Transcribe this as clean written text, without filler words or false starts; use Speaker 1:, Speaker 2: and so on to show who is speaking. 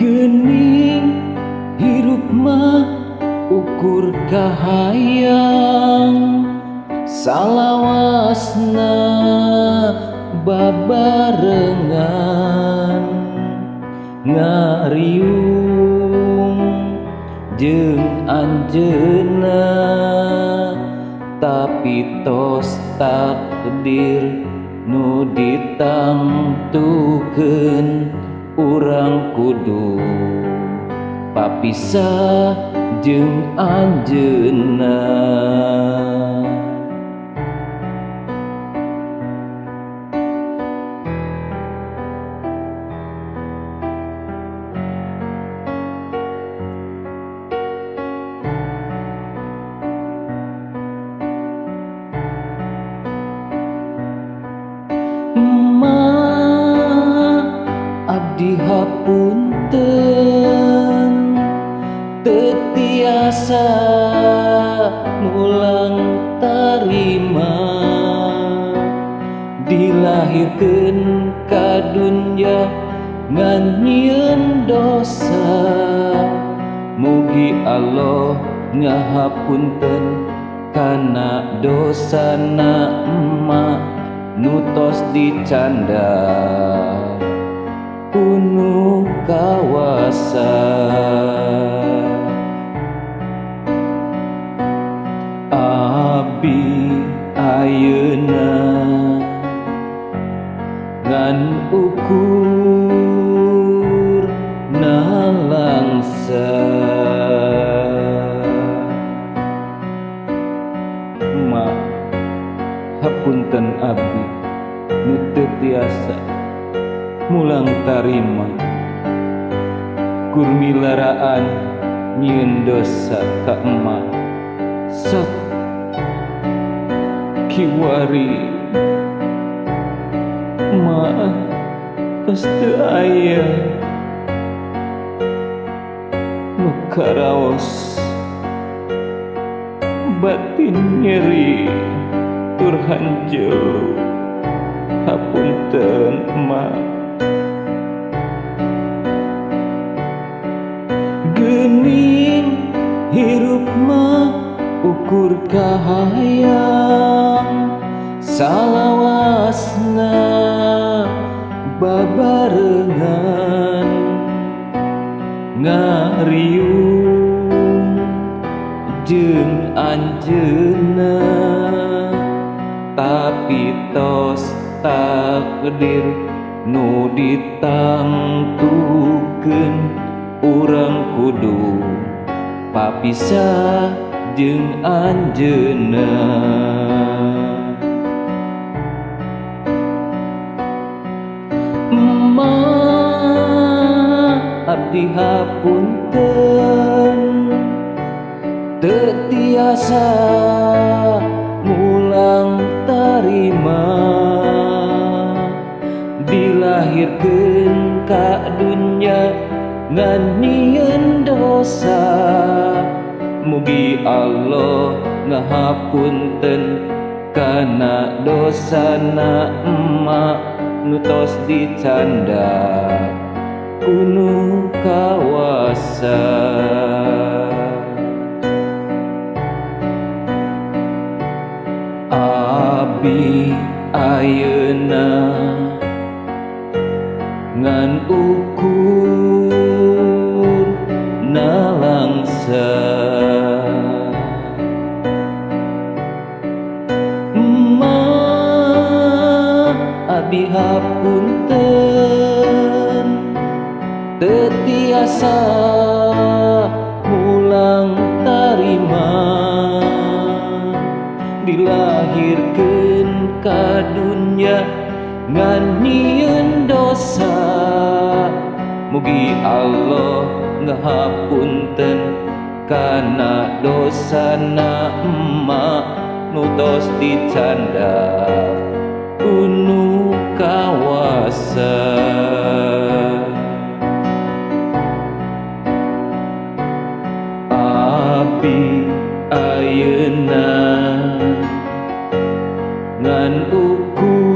Speaker 1: Geuning hirup mah ukur kahayang, salawasna babarengan, ngariung jeung anjeunna, tapi tos takdir nu ditangtukeun, urang kudu papisah jeung anjeunna. Emak abdi hapunten teu tiasa mulang tarima, dilahirkeun ka dunya ngan nyieun dosa. Mugi Allah ngahapunten kana dosana emak nu tos dicanda ku nu kawasa. Abi ayeuna ngan ukur nalangsa, Mak hapunten abdi nu teu tiasa mulang tarima, kur milaraan nyieun dosa ka emak. Sok kiwari emak tos teu aya nu karaos, batin nyeri tur hanjeu. Hapunten emak. Geuning hirup mah ukur kahayang, salawasna babarengan, ngariung jeung anjeunna, tapi tos takdir nu ditangtukeun, urang kudu papisah jeung anjeunna. Emak abdi hapunten teu tiasa mulang tarima, dilahirkeun ka dunya ngan nyieun dosa. Mugi Allah ngahapunten kana dosana emak nu tos dicanda ku nu kawasa. Abi ayeuna ngan ukur nalangsa, Emak abdi hapunten teu tiasa mulang tarima, dilahirkeun ka dunya ngan nyieun dosa. Mugi Allah ngahapunten kana dosana emak nu tos dicanda ku nu kawasa. Abi ayeuna ngan ukur